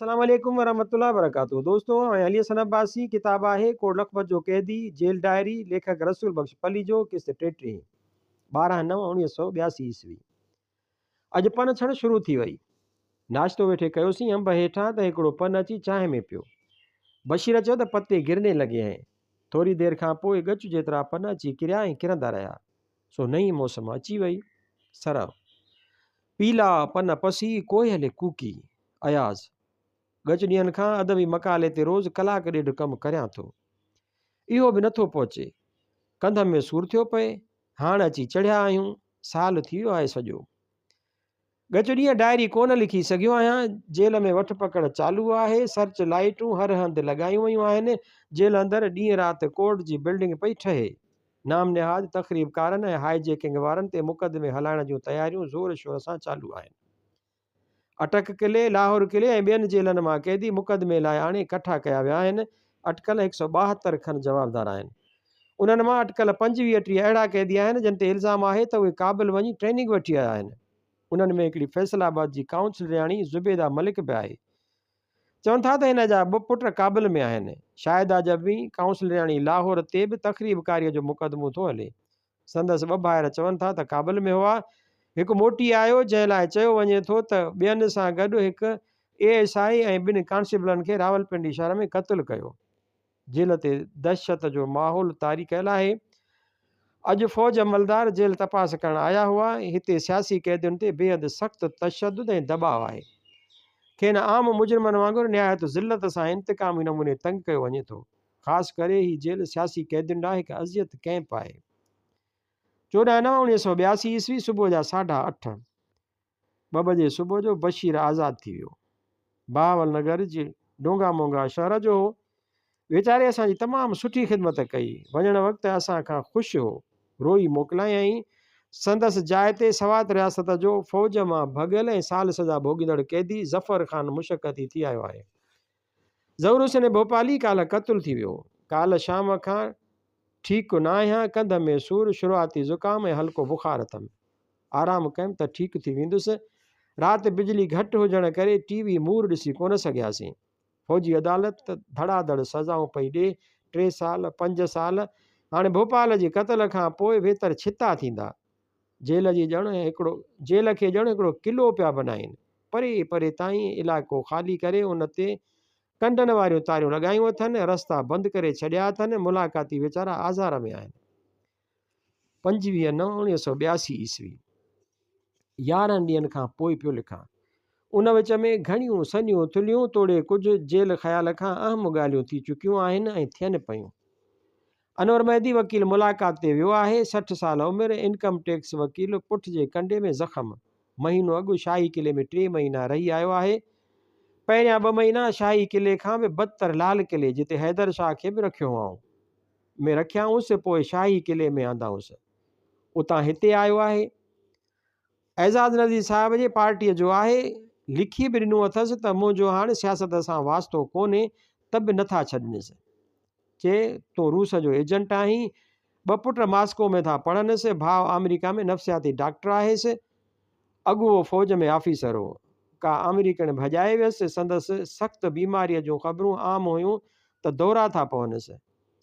السلام عليڪم ورحمة الله وبرڪاته دوستو آئين علي حسن عباسي ڪتاب آهي ڪوٽ لکپت جو قيدي جيل ڊائري ليکڪ رسول بخش پليجو قسط 33 12 9 1982 عيسوي اڄ پن ڇڻ شروع ٿي وئي ناشتو ويٺي ڪيوسين انب هيٺان ته هڪڙو پن اچي چانهه ۾ پيو بشير چيو ته پتي گرني لڳي هين ٿوري دير کان پوء ڳچ جيترا پن اچي ڪريا ۽ ڪرندا رهيا سو نئين موسم اچي وئي. سرء، پيلا پن پسي ڪوئل ڪوڪي. اياز، ڳچ ڏينهن کان ادبي مقالي تي روز ڪلاڪ ڏيڍ ڪم ڪريان ٿو. اهو به نٿو پهچي. ڪنڌ ۾ سور ٿيو پئي. هاڻ اچي چڙهيا آهيون. سال ٿي ويو آهي سڄو. ڳچ ڏينهن ڊائري ڪونه لکي سگهيو آهيان. جيل ۾ وٺ پڪڙ چالو آهي. سرچ لائيٽون هر هنڌ لڳايون ويون آهن. جيل اندر ڏينهن رات ڪورٽ جي بلڊنگ پئي ٺهي. نام نهاد تخريبڪارن ۽ هاء جيڪنگ وارن تي مقدمي هلائڻ جون تياريون زور شور سان چالو آهن. اٽڪ قلعي، لاهور قلعي ۽ ٻين جيلن مان قيدي مقدمي لاء آڻي ڪٺا ڪيا ويا آهن. اٽڪل هڪ سئو 72 کن جوابدار آهن. انهن مان اٽڪل 25 ٽيهه اهڙا قيدي آهن جن تي الزام آهي ته اهي ڪابل وڃي ٽريننگ وٺي آيا آهن. انهن ۾ هڪڙي فيصل آباد جي ڪائونسلرياڻي زبيده ملڪ به آهي. چون ٿا ته هن جا ٻه پٽ ڪابل ۾ آهن. شاهده جبين ڪائونسلرياڻي لاهور تي به تخريب ڪاريء جو مقدمو ٿو هلي. سندس ٻه ڀائر چون ٿا ته ڪابل ۾ هئا. هڪ موٽي آيو جنهن لاء چيو وڃي ٿو ته ٻين سان گڏ هڪ اي ايس I ۽ ٻن ڪانسٽيبلن کي راولپنڊي شهر ۾ قتل ڪيو. جيل تي دهشت جو ماحول طاري ڪيل آهي. اڄ فوج عملدار جيل تپاس ڪرڻ آيا هئا. هتي سياسي قيدين تي بيحد سخت تشدد ۽ دٻاء آهي. کين عام مجرمن وانگر نهايت ذلت سان انتقامي نموني تنگ ڪيو وڃي ٿو. خاص ڪري هي جيل سياسي قيدين لاء هڪ اذيت ڪئمپ آهي. 14 نو 1982 عيسوي صبح جا ساڍا اٺ. ٻه بجي صبح جو بشير آزاد ٿي ويو. بهاول نگر جي ڊونگا مونگا شهر جو هو. ويچاري اسان جي تمام سٺي خدمت ڪئي. وڃڻ وقت اسان کان خوش هو. روئي موڪلايائين. سندس جاء تي سوات رياست جو فوج مان ڀڳل ۽ سال سزا ڀوڳيندڙ قيدي ظفر خان مشقتي ٿي آيو آهي. ظهور حسين ڀوپالي ڪالهه قتل ٿي ويو. ڪالهه شام کان ٺيڪ ناهيان، ڪنڌ ۾ سور، شروعاتي زڪام ۽ هلڪو بخار اٿم. آرام ڪيم ته ٺيڪ ٿي ويندس. رات بجلي گهٽ هجڻ ڪري ٽي وي مور ڏسي ڪونه سگهياسين. فوجي عدالت ته ڌڙا ڌڙ سزائون پئي ڏي، ٽي سال، پنج سال، هاڻي ڀوپال جي قتل کان پوء ويتر ڇتا ٿيندا. جيل جي ڄڻ هڪڙو جيل کي ڄڻ هڪڙو قلعو پيا بنائين. پري پري تائين علائقو خالي ڪري ان تي ڪنڊن واريون تاريون لڳايون اٿن، رستا بند ڪري ڇڏيا اٿن، ملاقاتي ويچارا آزار ۾ آهن. 25 نو 1982 عيسوي، 11 ڏينهن کان پوء پيو لکان. ان وچ ۾ گهڻيون سنهيون ٿلهيون توڙي ڪجهه جيل خيال کان اهم ڳالهيون ٿي چڪيون آهن ۽ ٿين پيون. انور مهدي وڪيل ملاقات تي ويو آهي، 60 سال عمر، انڪم ٽيڪس وڪيل، پٺ جي ڪنڊي ۾ زخم. مهينو اڳ شاهي قلعي ۾ ٽي مهينا رهي آيو آهي. پهريان ٻه مهينا شاهي قلعي کان به بدتر لال قلعي، جتي حيدر شاهه کي به رکيو هئائون. ۾ رکيائونس، پوء شاهي قلعي ۾ آندائونس. اتان هتي آيو آهي. اعزاز نظير صاحب جي پارٽيء جو آهي. لکي به ڏنو اٿس ته منهنجو هاڻ سياست سان واسطو ڪونهي ته به نٿا ڇڏينس. چي، تون روس جو ايجنٽ آهين. ٻه پٽ ماسڪو ۾ ٿا پڙهنس. ڀاء آمريڪا ۾ نفسياتي ڊاڪٽر آهيس. اڳ هو فوج ۾ آفيسر هو. ڪا آمريڪڻ ڀڄائي ويس. سندس سخت بيماريء جون خبرون عام هيون ته دورا ٿا پونس.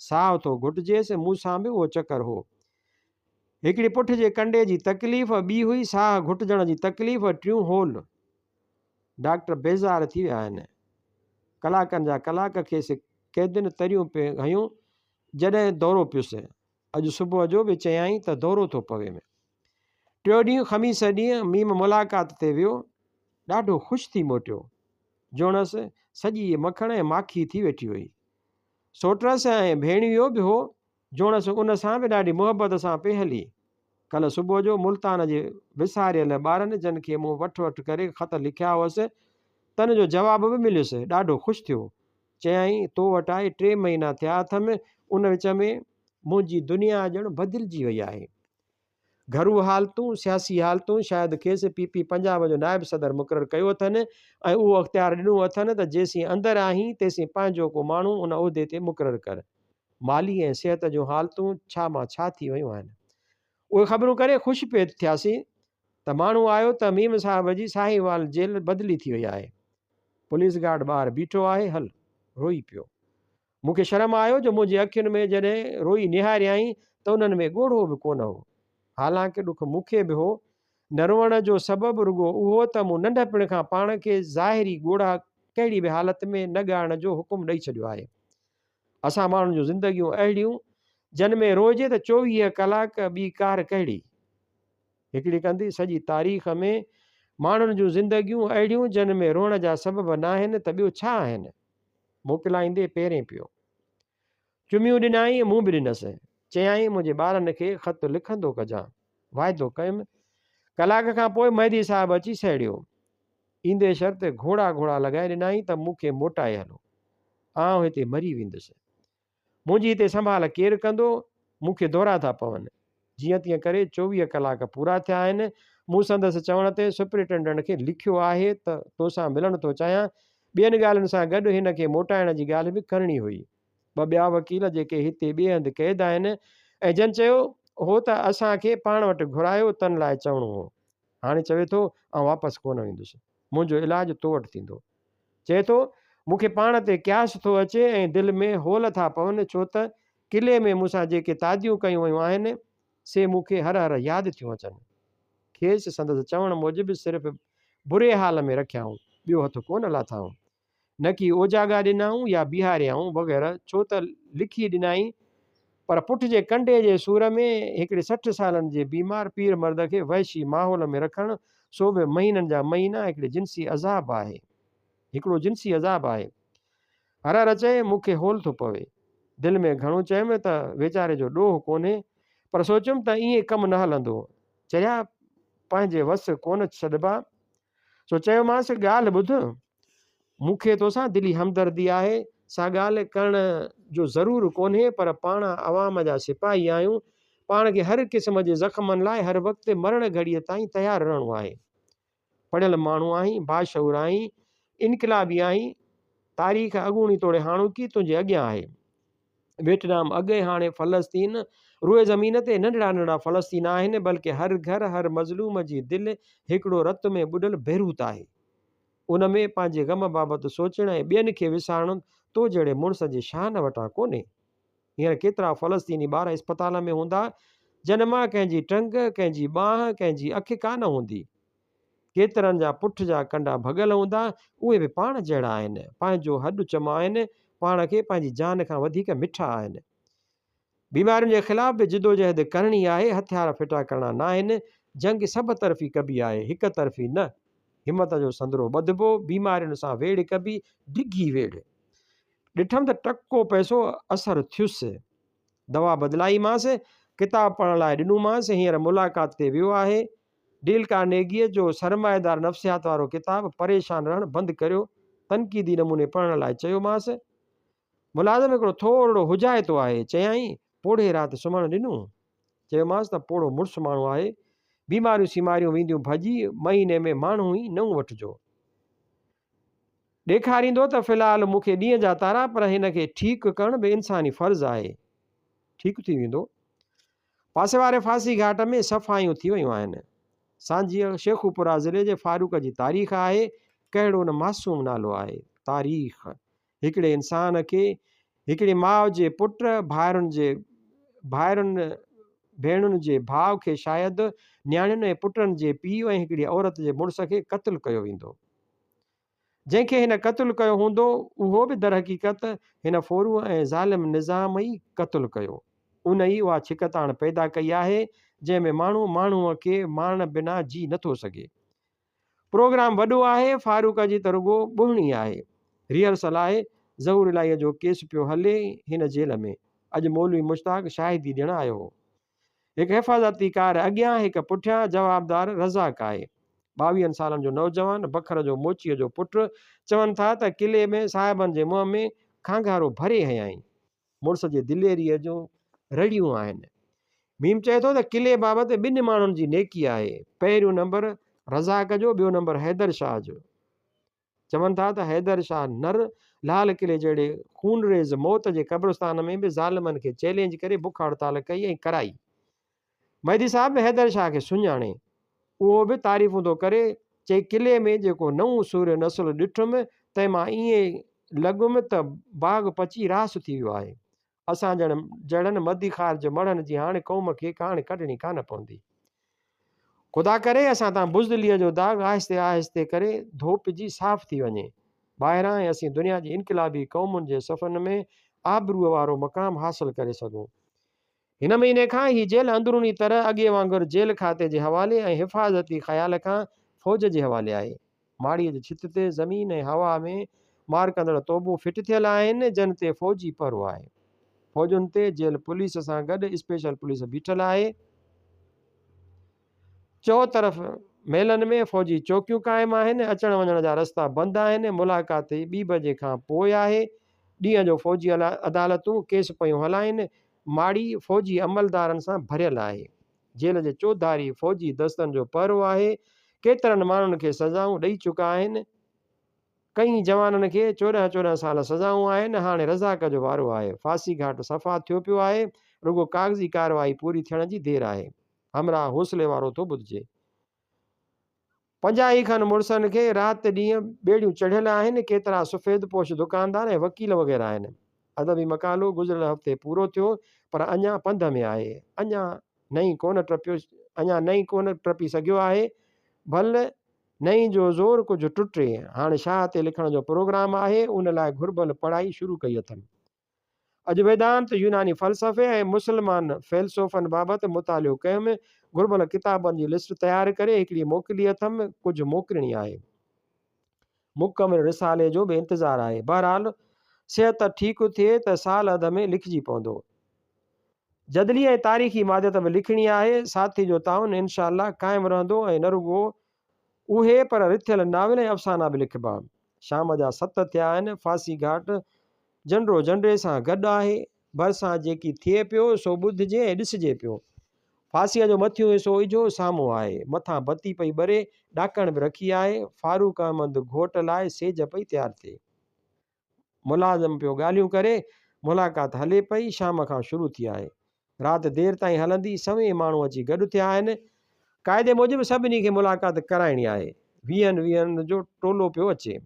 ساهه ٿو گهٽجيس. مون سان به اهو چڪر هو. هڪڙي پٺ جي ڪنڊي جي تڪليف، ٻي هئي ساهه گهٽجڻ جي تڪليف، ٽيون هول. ڊاڪٽر بيزار ٿي ويا آهن. ڪلاڪن جا ڪلاڪ کيس قيدين تريون پئي هنيون، جڏهن دورو پيس. اڄ صبح جو به چيائين ته دورو ٿو پويم. ٽيو ڏينهن خميس ڏينهن ميم ملاقات تي ويو. ڏاڍو خوش ٿي موٽيو. جوڻس سڄي مکڻ ۽ ماکي ٿي ويٺي هئي. سوٽرس ۽ ڀيڻويو به هو. جوڻس ان سان به ڏاڍي محبت سان پئي هلي. ڪلهه صبح جو ملتان جي وساريل ٻارن جن کي مون وٺ وٺ ڪري خط لکيا هئس، تن جو جواب به مليس. ڏاڍو خوش ٿيو. چيائين، تو وٽ آئي ٽي مهينا ٿيا اٿم، ان وچ ۾ منهنجي دنيا ڄڻ بدلجي وئي آهي. گهرو حالتون، سياسي حالتون شايد کيس پي پي پنجاب جو نائب صدر مقرر ڪيو اٿن ۽ اهو اختيار ڏنو اٿن ته جيسين اندر آهين تيسين پنهنجو ڪو ماڻهو ان عهدي تي مقرر ڪر. مالي ۽ صحت جون حالتون ڇا مان ڇا ٿي ويون آهن. اهي خبرون ڪري خوش پئي ٿياسين ته ماڻهو آيو ته ميم صاحب جي ساهيوال جيل بدلي ٿي وئي آهي. پوليس گارڊ ٻاهر بيٺو آهي، هل. روئي پيو. مون کي شرم آيو جو منهنجي اکين ۾ جڏهن روئي نهاريائين ته انهن ۾ ڳوڙهو به ڪونه هو. حالانڪ ڏک مون کي به هو. نه روئڻ جو سبب رڳو اهو ته مون ننڍپڻ کان پاڻ کي ظاهري ڳوڙها ڪهڙي به حالت ۾ نه ڳاڙڻ جو حڪم ڏئي ڇڏيو آهي. اسان ماڻهن جون زندگيون اهڙيون جن ۾ روئجي ته 24 ڪلاڪ ٻي ڪار ڪهڙي؟ هڪڙي ڪندي سڄي تاريخ ۾ ماڻهن جون زندگيون اهڙيون جن ۾ روئڻ جا سبب ناهن ته ٻيو ڇا آهن؟ موڪلائيندي پيرين پيو. چميون ڏنائين، مون به ڏنس. چيائين منهنجي ٻارن کي خط لکندو ڪجان. واعدو ڪيم. ڪلاڪ کان پوء مهدي صاحب اچي سهڙيو. ايندي شرط گهوڙا گهوڙا لڳائي ڏنائين ته مون کي موٽائي هلو. آئون هتي مري ويندس. منهنجي هتي سنڀال ڪير ڪندو؟ مون کي دورا ٿا پون. جيئن تيئن ڪري 24 ڪلاڪ پورا ٿيا آهن. مون سندس چوڻ تي سپرنٽينڊنٽ کي لکيو آهي ته توسان ملڻ ٿو چاهيان. ٻين ڳالهين سان گڏ هن کي موٽائڻ جي ڳالهه به ڪرڻي هئي. ٻه ٻيا وڪيل جيڪي هتي ٻئي هنڌ قيد آهن ۽ جن چيو هو ته اسان کي پاڻ وٽ گهرايو تن لاء چوڻو هو. هاڻي چوي ٿو آئون واپس ڪونه ويندس. منهنجو علاج تو وٽ ٿيندو. چئي ٿو، مون کي پاڻ تي قياس ٿو اچي ۽ دل ۾ هول ٿا پون، ڇو ته قلعي ۾ مون سان جيڪي تعديون ڪيون ويون آهن، سي مون کي هر هر ياد ٿيون اچن. کيس سندس چوڻ موجب صرف بري حال ۾ رکيائون، ٻيو هٿ ڪونه لاٿائون. نه ڪي اوجاڳا ڏنائون يا بيهاريائون وغيره، ڇو ته لکي ڏنائين، پر پٺ جي ڪنڊي جي سور ۾ هڪڙي 60 سالن جي بيمار پير مرد کي وحشي ماحول ۾ رکڻ سو به مهينن جا مهينا هڪڙي جنسي عذاب آهي. هڪڙو جنسي عذاب آهي. هر هر چئي مون کي هول ٿو پوي. دل ۾ گهڻو چيم ته ويچاري جو ڏوهه ڪونهي پر سوچيم ته ائين ڪم نه هلندو. چريا پنهنجي وس ڪونه ڇڏبا. سو چيومانس ڳالهه ٻڌ، مون کي توسان دلي همدردي آهي، سا ڳالهه ڪرڻ جو ضرور ڪونهي، پر پاڻ عوام جا سپاهي آهيون، پاڻ کي هر قسم جي زخمن لاء هر وقت مرڻ گهڙيء تائين تيار رهڻو آهي. پڙهيل ماڻهو آهين، باشعور آهين، انقلابي آهين، تاريخ اڳوڻي توڙي هاڻوڪي تنهنجي اڳيان آهي. ويٽنام اڳ ۽ هاڻي فلسطين، روء زمين تي ننڍڙا ننڍڙا فلسطين آهن، بلڪه هر گهر، هر مظلوم جي دل هڪڙو رت ۾ ٻڏل بيروت آهي. ان ۾ پنهنجي غم بابت سوچڻ ۽ ٻين کي وسارڻ تو جهڙي مڙس جي شان وٽان ڪونهي. هينئر ڪيترا فلسطيني ٻار اسپتال ۾ هوندا، جن مان ڪنهن جي ٽنگ، ڪنهن جي ٻانهن، ڪنهن جي اک ڪانه هوندي. ڪيترن جا پٺ جا ڪنڊا ڀڳل هوندا، اهي به پاڻ جهڙا آهن، پنهنجو هڏ چمائن، پاڻ کي پنهنجي جان کان وڌيڪ مٺا آهن. بيمارين جي خلاف به جدوجهد ڪرڻي آهي، هٿيار ڦٽا ڪرڻا ناهن، جنگ سڀ طرفي ڪبي آهي، هڪ طرفي نه. همت جو سندرو ٻڌبو، بيمارين سان ويڙهه ڪبي، ڊگهي ويڙهه. ڏٺم ته ٽڪو پئسو اثر ٿيس. دوا بدلائيمانس، ڪتاب پڙهڻ لاء ڏنومانس، هينئر ملاقات تي ويو آهي. ڊيل ڪارنيگيء جو سرمائيدار نفسيات وارو ڪتاب پريشان رهڻ بند ڪريو تنقيدي نموني پڙهڻ لاء چيومانس. ملازم هڪڙو ٿورڙو حجائتو آهي. چيائين، پوڙهي رات سمهڻ ڏنو؟ چيومانس ته پوڙهو مڙس ماڻهو آهي. بيماريون سيماريون وينديون ڀڄي، مهيني ۾ ماڻهو ئي نئون وٺجو. ڏيکاريندو ته في الحال مون کي ڏينهن جا تارا پر هن کي ٺيڪ ڪرڻ به انساني فرض آهي. ٺيڪ ٿي ويندو. پاسي واري ڦاسي گهاٽ ۾ صفايون ٿي ويون آهن. سانجهيء شيخوپورا ضلعي جي فاروق جي تاريخ آهي. ڪهڙو نه معصوم نالو آهي. تاريخ. هڪڙي انسان کي، هڪڙي ماء جي پٽ، ڀائرن جي ڀائرن، ڀيڻن جي ڀاء کي شايد نياڻين ۽ پٽن جي پيء ۽ هڪڙي عورت جي مڙس کي قتل ڪيو ويندو. جنهن کي هن قتل ڪيو هوندو، اهو به درحقيقت هن ڦورو ۽ ظالم نظام ئي قتل ڪيو. ان ئي اها ڇڪتاڻ پيدا ڪئي آهي، جنهن ۾ ماڻهو ماڻهوء کي مارڻ بنا جي نٿو سگهي. پروگرام وڏو آهي، فاروق جي ته رڳو ٻهڻي آهي. ريهرسل آهي، ظهور الاهيء جو ڪيس پيو هلي هن جيل ۾. اڄ مولوي مشتاق شاهدي ڏيڻ آيو هو. هڪ حفاظتي ڪار اڳيان هڪ پٺيان جوابدار رزاق آهي. ٻاويهن سالن جو نوجوان، بکر جو موچيء جو پٽ، چون ٿا ته قلعي ۾ صاحبن جي منهن ۾ کانگهارو ڀري هنيائين. مڙس جي دليريء جون رڙيون آهن. ميم چئي ٿو ته قلعي بابت ٻن ماڻهن جي نيڪي آهي. پهريون نمبر رزاق جو، ٻيو نمبر حيدر شاهه جو. چون ٿا ته حيدر شاهه نر لال قلعي جهڙي خونريز موت جي قبرستان ۾ به ظالمن کي چئلينج ڪري بک هڙتال ڪئي ۽ ڪرائي. مهدي صاحب به حيدر شاهه کي سڃاڻي. اهو به تعريفون ٿو ڪري، چئي قلعي ۾ جيڪو نئون سورهيه نسل ڏٺم تنهن مان ائين لڳم ته باغ پچي راس ٿي ويو آهي. اسان جهڙن مدي خارج مڙهن جي هاڻي قوم کي ڪاڻ ڪڍڻي ڪانه پوندي. خدا ڪري اسان تان بزدليء جو داغ آهستي آهستي ڪري ڌوپجي صاف ٿي وڃي. ٻاهران ۽ اسين دنيا جي انقلابي قومن جي صفن ۾ آبروء وارو مقام حاصل ڪري سگهون. هن مهيني کان هي جيل اندروني طرح اڳي وانگر جيل کاتي جي حوالي ۽ حفاظتي خيال کان فوج جي حوالي آهي. ماڙيء جي ڇت تي زمين ۽ هوا ۾ مار ڪندڙ توبون فٽ ٿيل آهن، جن تي فوجي پهرو آهي. فوجن تي جيل پوليس سان گڏ اسپيشل پوليس بيٺل آهي. چؤطرف ميلن ۾ فوجي چوڪيون قائم آهن، اچڻ وڃڻ جا رستا بند آهن، ملاقات ٻي بجي کان پوء آهي، ڏينهن جو فوجي عدالتون ڪيس پيون هلائين، ماڙي فوجي عملدارن سان ڀريل آهي، جيل جي چوڌاري فوجي دستن جو پهرو آهي، ڪيترن ماڻهن کي سزائون ڏئي چڪا آهن، ڪئين جوانن کي 14 14 سال سزائون آهن، هاڻي رزاق جو وارو آهي، ڦاسي گهاٽ صفا ٿيو پيو آهي، رڳو ڪاغذي ڪارروائي پوري ٿيڻ جي دير آهي. همراهه حوصلي وارو ٿو ٻڌجي. پنجاهي کن مڙسن کي رات ڏينهن ٻيڙيون چڙهيل آهن، ڪيترا سفيد پوش دڪاندار ۽ وڪيل وغيره آهن. ادبي مقالو گذريل هفتي پورو ٿيو، پر اڃا پنڌ ۾ آهي. اڃا نئين ڪونه ٽپيو، اڃا نئين ڪونه ٽپي سگهيو آهي. ڀل نئين جو زور ڪجهه ٽٽي. هاڻ شاهه تي لکڻ جو پروگرام آهي، ان لاء گهربل پڙهائي شروع ڪئي اٿم. اڄ ويدانت، يوناني فلسفي ۽ مسلمان فيلسوفن بابت مطالعو ڪيم. گهربل ڪتابن جي لسٽ تيار ڪري هڪڙي موڪلي اٿم، ڪجهه موڪلڻي آهي. مڪمل رسالي جو به انتظار آهي. بهرحال صحت ٺيڪ ٿئي ته سال اڌ ۾ لکجي پوندو. جدلي ۽ تاريخي ماديت به لکڻي آهي. ساٿي جو تعاون انشاء الله قائم رهندو ۽ نه رڳو اهي پر رٿيل ناول ۽ افسانا به لکبا. شام جا ست ٿيا آهن. ڦاسي گهاٽ جنڊو جنڊي سان گڏ آهي. ڀرسان جيڪي ٿئي پيو، سو ٻڌجي ۽ ڏسجي پيو. ڦاسيء جو مٿيون حصو اجهو سامهون آهي. مٿان بتي پئي ٻري، ڏاڪڻ به رکي آهي. فاروق احمد گهوٽ لاء سيج پئي تيار ٿئي. ملازم پيو ڳالهيون ڪري. ملاقات هلي پئي. شام کان شروع ٿي آهي. رات دير تائين هلندي. سوين ماڻهو اچي گڏ ٿيا آهن. قاعدي موجب سڀني کي ملاقات ڪرائڻي آهي. ويهن ويهن جو ٽولو پيو اچي.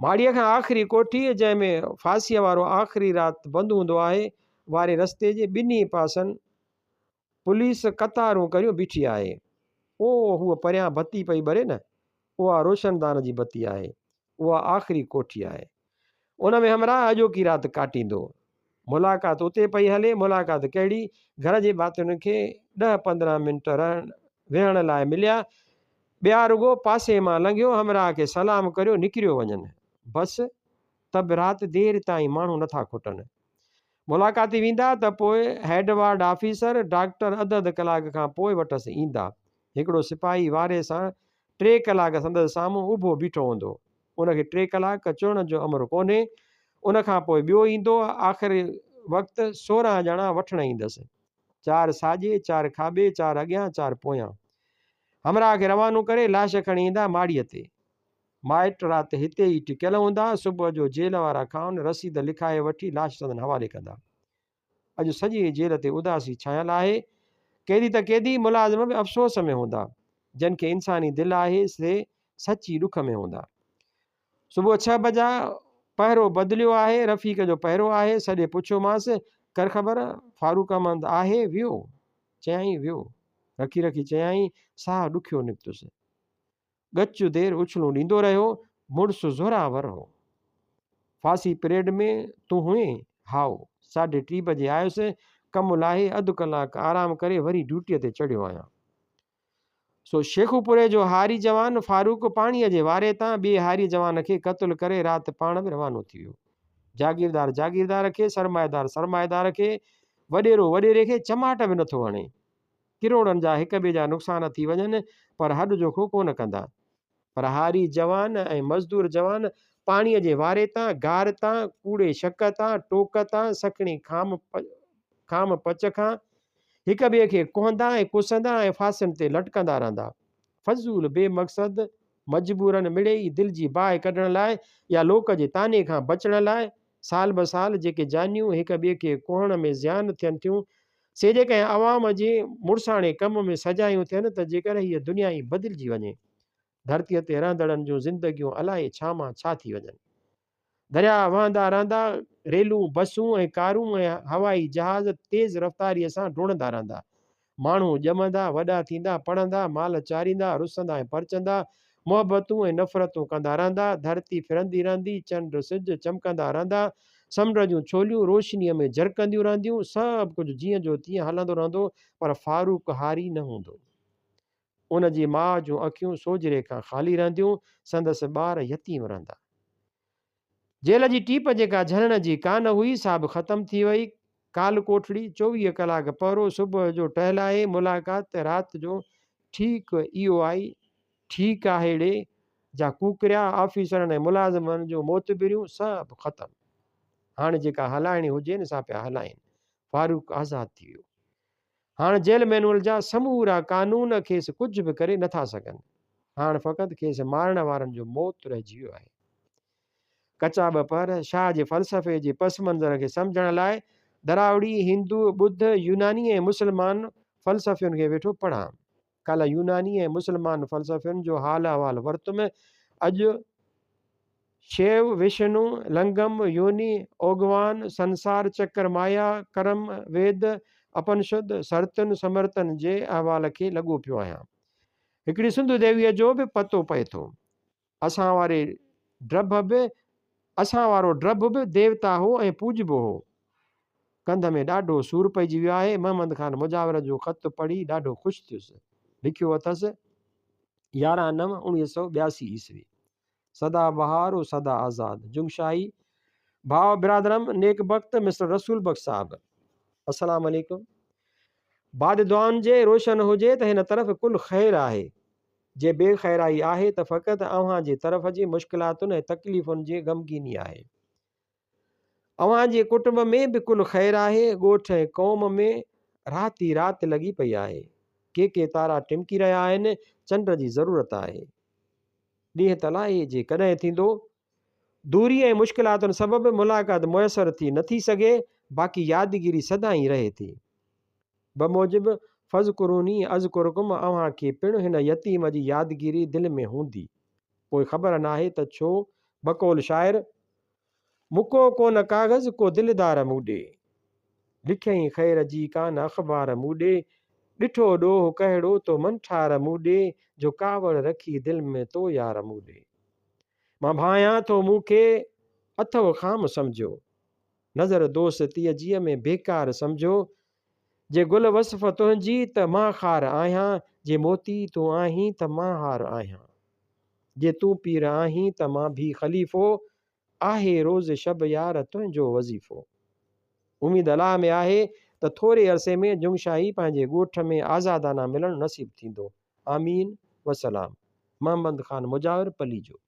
ماڙيء کان آخري ڪوٺي، جنهن ۾ ڦاسيء وارو آخري رات بند هوندو آهي، واري رستي جي ٻنهي پاسن پوليس قطارون ڪريون بيٺي آهي. او، هوء پريان بتي پئي ٻري نه، اها روشندان جي بتي آهي. اها آخري ڪوٺي آهي. ان ۾ همراهه اڄوڪي رات ڪاٽيندو. ملاقات اتي پئي هلي، ملاقات ڪهڙي، گهر جي ڀاتين کي ڏهه 15 منٽ رهڻ ويهڻ لاء مليا، ٻيا رڳو پاسي مان لنگهيو همراهه کي سلام ڪريو نڪريو وڃن. بس ته به رات دير تائين ماڻهو نٿا کٽن. ملاقاتي ويندا ته پوء هيڊ وارڊ آفيسر، ڊاڪٽر اڌ اڌ ڪلاڪ کان پوء وٽس ايندا. هڪڙو سپاهي واري سان ٽي ڪلاڪ سندس سامهون اڀو بيٺو هوندو. ان کي ٽي ڪلاڪ چڙهڻ جو امر ڪونهي. ان کان پوء ٻيو ايندو. آخر وقت 16 ڄڻا وٺڻ ايندس. چار ساڄي، چار کاٻي، چار اڳيان، چار پويان. همراهه کي روانو ڪري لاش کڻي ايندا ماڙيء تي. مائٽ رات هتي ئي ٽڪيل هوندا. صبح جو جيل وارا کانئن رسيد لکائي وٺي لاش سندن حوالي ڪندا. اڄ سڄي جيل تي اداسي ڇانيل آهي. قيدي ته قيدي، ملازم به افسوس ۾ هوندا. جن کي انساني دل آهي، سي سچي ڏک ۾ هوندا. صبح ڇهه بجا پهرو بدليو آهي، رفيق جو پهرو آهي. سڏي پڇيومانس، ڪر خبر، فاروق احمد آهي؟ ويو؟ چيائين، ويو. رکي رکي چيائين، ساهه ڏکيو نڪتس. ڳچ دير اڇلون ڏيندو رهيو. مڙس زوراور هو. ڦاسي پريڊ ۾ تون هئين؟ هائو. ساڍي ٽي بجي آيس. ڪم لاهي اڌ ڪلاڪ آرام ڪري وري ڊيوٽيء تي چڙهيو آهيان. سو شيخوپوري جو هاري جوان فاروق پاڻيء جي واري تان ٻئي هاري جوان کي قتل ڪري رات پاڻ به روانو ٿي ويو. جاگيردار جاگيردار کي، سرمائيدار سرمائيدار کي، وڏيرو وڏيري کي چماٽ به نٿو هڻي. ڪروڙن جا هڪ ٻئي جا نقصان ٿي وڃن پر هڏ جوکو ڪونه ڪندا. پر هاري جوان ۽ مزدور جوان پاڻيء جي واري تان، گار تان، ڪوڙي شڪ تان، ٽوڪ تان، سکڻي خام خام پچ کان هڪ ٻئي کي ڪهندا ۽ ڪسندا ۽ ڦاسين تي لٽڪندا رهندا. فضول بي مقصد مجبورن مڙيئي دل جي باهه ڪڍڻ لاء يا لوڪ جي طعني کان بچڻ لاء سال به سال جيڪي جانيون هڪ ٻئي کي ڪهڻ ۾ زيان ٿين ٿيون، سي جيڪڏهن عوام جي مڙساڻي ڪم ۾ سجايون ٿين ته جيڪر هيء دنيا ئي بدلجي وڃي. ڌرتيء تي رهندڙن جون زندگيون الائي ڇا مان ڇا ٿي وڃن. درياهه وهندا رهندا، ريلون، بسون ۽ ڪارون ۽ هوائي جهاز تيز رفتاريء سان ڊوڙندا رهندا. ماڻهو ڄمندا، وڏا ٿيندا، پڙهندا، مال چاريندا، رسندا ۽ پرچندا، محبتون ۽ نفرتون ڪندا رهندا، ڌرتي ڦرندي رهندي، چنڊ سج چمڪندا رهندا، سمنڊ جون ڇوليون روشنيء ۾ جرڪنديون رهنديون، سڀ ڪجهه جيئن جو تيئن هلندو رهندو، پر فاروق هاري نه هوندو. ان جي ماء جون اکيون سوجهري کان خالي رهنديون، سندس ٻار يتيم رهندا. جيل جي ٽيپ جيڪا جهلڻ جي ڪانه هئي، سا به ختم ٿي وئي. ڪال ڪوٺڙي، 24 ڪلاڪ پهرو، صبح جو ٽهلائي، ملاقات ته رات جو ٺيڪ اهو آئي، ٺيڪ آهي ڙي، جا ڪوڪريا، آفيسرن ۽ ملازمن جون معتبريون، سڀ ختم. هاڻ جيڪا هلائڻي هجين، سا پيا هلائين. فاروق آزاد ٿي ويو. هاڻ جيل مينوئل جا سمورا قانون کيس ڪجهه به ڪري نٿا سگهن. هاڻ فقط کيس مارڻ وارن جو موت رهجي ويو آهي. ڪچا ٻه پهر شاهه جي فلسفي جي پس منظر کي سمجهڻ لاء دراوڙي، هندو، ٻڌ، يوناني ۽ مسلمان فلسفين کي ويٺو پڙهان. ڪالهه يوناني ۽ مسلمان فلسفين جو حال احوال ورتم، اڄ شيو، وشنو، لنگم، يوني، اوگوان، سنسار چڪر مايا، ڪرم، ويد، اپنشد، سرتن، سمرتن جي احوال کي لڳو پيو آهيان. هڪڙي سنڌو ديويء جو به پتو پئي ٿو. اسان واري ڊرڀ به اسان وارو ڊرڀ به ديوتا هو ۽ پوڄبو هو. ڪنڌ ۾ ڏاڍو سور پئجي ويو آهي. محمد خان مجاور جو خط پڙهي ڏاڍو خوش ٿيس. لکيو اٿس، 11 نو 1982 عيسوي. سدا بهار و سدا آزاد. جنگشاهي، ڀاء برادرم نيڪ بخت مسٽر رسول بخش صاحب. السلام عليڪم. بعد دعائن جي روشن هجي ته هن طرف ڪل خير آهي. جي بي خيرائي آهي ته فقط اوهان جي طرف جي مشڪلاتن ۽ تڪليفن جي غمگيني آهي. اوهان جي ڪٽنب ۾ به ڪل خير آهي، ڳوٺ ۽ قوم ۾ رات ئي رات لڳي پئي آهي. ڪي ڪي تارا ٽمڪي رهيا آهن، چنڊ جي ضرورت آهي. ڏينهن ته الائي جي ڪڏهن ٿيندو. دوري ۽ مشڪلاتن سبب ملاقات ميسر ٿي نه ٿي سگهي، باقي يادگيري سدائين رهي ٿي. بموجب فاذڪروني اذڪرڪم اوهان کي پڻ هن يتيم جي يادگيري دل ۾ هوندي. پوء خبر ناهي ته ڇو بقول شاعر، مڪو ڪونه ڪاغذ ڪو دلدار مون ڏي، لکيائين خير جي ڪانه اخبار مون ڏي، ڏٺو ڏوهه ڪهڙو تو منٺار مون ڏي، جو ڪاوڙ رکي دل ۾ تو يار مون ڏي. مان ڀانئيان ٿو مون کي اٿئو خام سمجهيو. نظر دوستيء جيء ۾ بيڪار سمجهو. جي گل وصف تنهنجي ته مان خار آهيان، جي موتي تون آهين ته مان هار آهيان. جي تون پير آهين ته مان ڀي خليفو، آهي روز شب يار تنهنجو وظيفو. اميد الله ۾ آهي ته ٿوري عرصي ۾ جنگشاهي پنهنجي ڳوٺ ۾ آزادانه ملڻ نصيب ٿيندو. آمين. والسلام. محمد خان مجاور پليجو.